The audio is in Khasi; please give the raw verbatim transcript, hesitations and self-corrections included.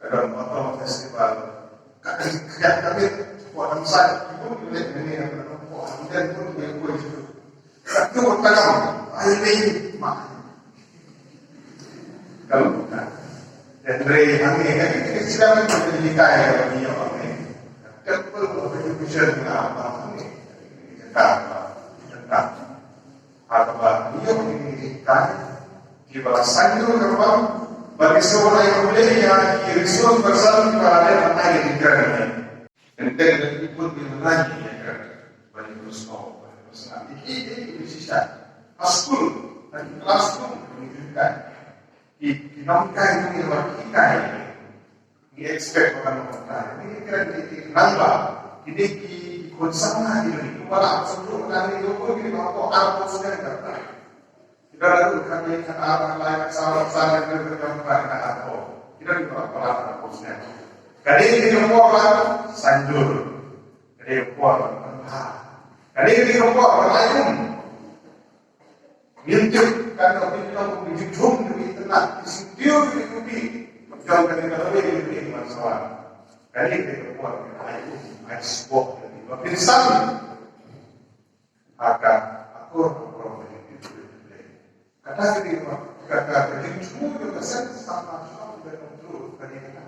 Ka don Autumn Festival. Ka dei ka dei ka bit. Ko hangsan ki bun ki leh ngi ne ko hangsan bun ki bun. Ka tu ka dam ai ni ma. Kalau bukan. Dan re hangne kan kita sedang menjadi kaya bagi orang ni. Temple of education lah apa ni. Kita kita Haba ïoh ïa ki kai kiba la saiñdur ka bam ba ki sngewbha ïa ki resource person kiba la dep ai ïa ki kren. Teng teng da ki put ki la ïa ki kren ba ïa ki sngewbha ba ïa ki sngewbha ki ki ki shisha. Ha skul ha ki classroom ki kai ki ki nonghikai ki la ki kai. Ngi expect ba kan long kumta. Ngi kren ki ki nang ba kine ki khun samla ki dei ki ba la sngewthuh ba kan ngi dei ki ba ko ar ko sdang ka. Ki ba la dei kan ngi kan ar kan lai kan saw kan sa kan ngi kan kam kan kan ar ko. Ki dei ki ba la ar ko sdang. Ka dei ki ka por ba saiñdur. Ka dei ka por ba kan ha. Ka dei ki ka por ba lai um. Ngim tip kata phi long phi jithung phi tengah phi singtiew phi kupi. Jong kane ka lawei phi man sawan. Kane ka dei ka por ka ai um ai spok ka dei ba phin san. Ha ka akur ka por ka dei phi phi. Kata ka dei ba kata ka jingthmu jong ka sen sama sama ka dei ka dei ka